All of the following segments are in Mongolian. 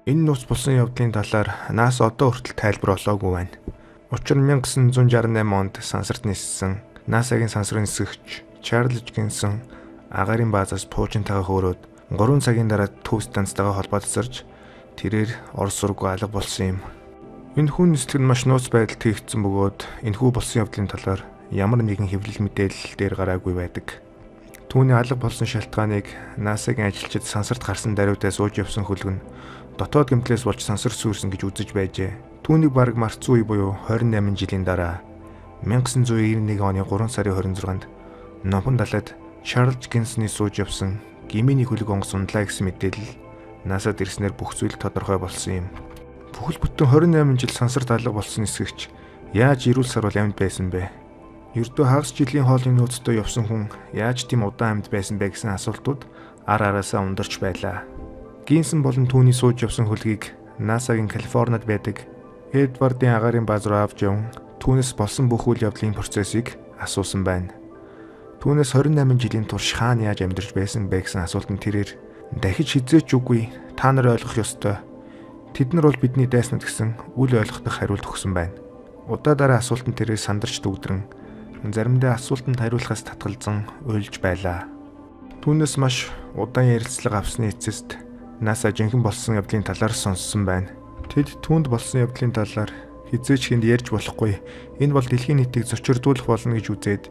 Энэ нууц болсон явдлын талаар NASA одоо хүртэл тайлбар олоогүй байна. Учир нь 1968 онд сансарт ниссэн NASA-гийн сансрын нисгэгч Чарльз Гинсон агаарын баазаас пуужинтайгаа хөөрөөд 3 цагийн дараа төв станцтайгаа холбоотсорж тэрээр ор сургуу алга болсон юм. Энэ хүн нислэг нь маш нууц байдалд хийгдсэн бөгөөд энэхүү болсон явдлын талаар ямар нэгэн хэвлэл мэдээлэл дээр гараагүй байдаг. Түүний алга болсон шалтгааныг NASA-гийн ажилчид сансарт гарсан даруйдаа сууж явсан хөлөг нь дотоод гэмтлээс болж сансар сүйрсэн гэж үзэж байжээ. Түүнийг бараг марцсан үе буюу 28 жилийн дараа 1991 оны 3 сарын 26-нд Номхон далайд Чарльз Гинсны сууж явсан гмийн хөлөг онгоц ундлаа гэсэн мэдээлэл NASA-д ирснээр бүх зүйл тодорхой болсон юм. Бүхэл бүтэн 28 жил сансарт алга болсон нисгэгч яаж эрүүл саруул амьд байсан бэ? Ердөө хагас жилийн хоолны нөөцтэй явсан хүн яаж тийм удаан амьд байсан бэ гэсэн асуултууд ар араасаа ундарч байлаа. Гинсон болон түүний сууж явсан хөлгийг NASA-гийн Калифорнид байдаг Эдвардын агаарын бааз руу авч яван түүнээс болсон бүх үйл явдлын процессыг асуусан байна. Түүнээс 28 жилийн турш хаана яаж амьдарч байсан бэ гэсэн асуултанд тэрээр дахиж хэзээ ч үгүй, та нар ойлгох ёстой. Тэд нар бол бидний дайснууд гэсэн үл ойлгохдох хариулт өгсөн байна. Удаа дараа асуултанд тэрээр сандарч дүгдрэн заримдаа асуултанд хариулахаас татгалзан уйлж байлаа. Түүнээс маш удаан ярилцлага авсны эцэст NASA жинхэнэ болсон явдлын талаар сонссон байна. Тэд түүнд болсон явдлын талаар хэзээ ч хэнд ярьж болохгүй. Энэ бол дэлхийн нийтийг зочирдуулах болно гэж үзээд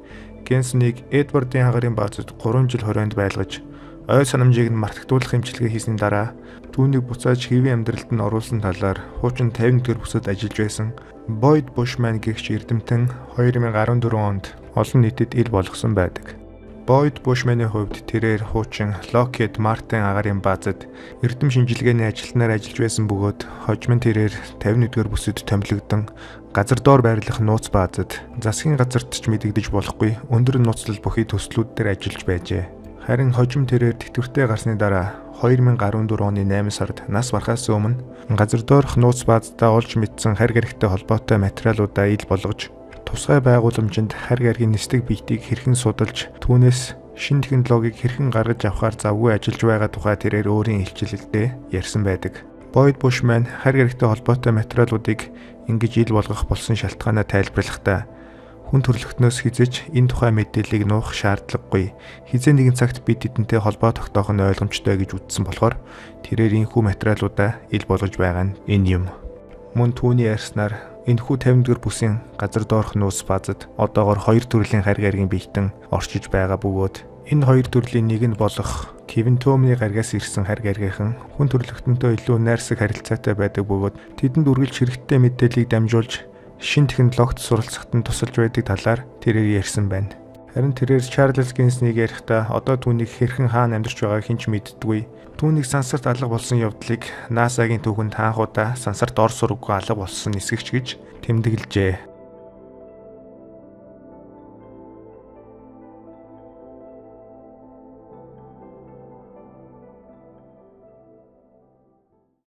Генснийг Эдвардын хагарын баазад 3 жил хорионд байлгаж ой санамжийг нь мартагдуулах эмчилгээ хийсний дараа түүнийг буцааж хэвийн амьдралд нь оруулсан талаар хуучин 51-р бүсэд ажиллаж байсан Бойд Бушман гэгч эрдэмтэн 2014 онд олон нийтэд ил болгосон байдаг. Бойд Бушманы хувьд тэрээр хуучин Lockheed Martin агаарын баазад эрдэм шинжилгээний ажилтнаар ажиллаж байсан бөгөөд хожим нь тэрээр 51-р бүсэд томилогдсон газар доор байрлах нууц баазад засгийн газарт ч мэдэгдэж болохгүй өндөр нууцлал бүхий төслүүд дээр ажиллаж байжээ. Харин хожим тэрээр тэтгэвртэй гарсны дараа 2014 оны 8 сард нас барахаас өмнө газар доорх нууц баазтаа олж мэдсэн харь гаригтай холбоотой материалуудаа ил болгож тусгай байгууламжинд харь гаригийн нислэг биетийг хэрхэн судалж түүнээс шинэ технологиг хэрхэн гаргаж авахар завгүй ажиллаж байгаа тухай тэрээр өөрийн илчилэлдээ ярьсан байдаг. Бойд Бушман харь гаригтай холбоотой материалуудыг ингэж ил болгох болсон шалтгаанаа тайлбарлахдаа хүн төрөлхтнөөс хэзээ ч энэ тухай мэдээллийг нуух шаардлагагүй. Хэзээ нэгэн цагт бид тэдэнтэй холбоо тогтоох нь ойлгомжтой гэж үзсэн болохоор тэрээр энэхүү материалуудаа ил болгож байгаа нь энэ юм. Мөн түүний ярьснаар энэхүү 50-р бүсийн газар доорх нууц баазад одоогор хоёр төрлийн харь гаригийн биетэн орчиж байгаа бөгөөд энэ хоёр төрлийн нэг нь болох Кевин Томны гаригаас ирсэн харь гаригийнхан хүн төрөлхтөнтэй илүү найрсаг харилцаатай байдаг бөгөөд тэдэнд үргэлж хэрэгтэй мэдээллийг дамжуулж шинэ технологид суралцахад нь тусалж байдаг талаар тэрээр ярьсан байна. Харин тэрээр Чарльз Гинснийг ярихдаа одоо түүнийг хэрхэн хаана амьдарч байгааг хэн ч мэддэггүй. Түүнийг сансарт алга болсон явдлыг NASA-гийн түүхэнд хаанхуудаа сансарт ор сургуу алга болсон нисгэгч гэж тэмдэглэжээ.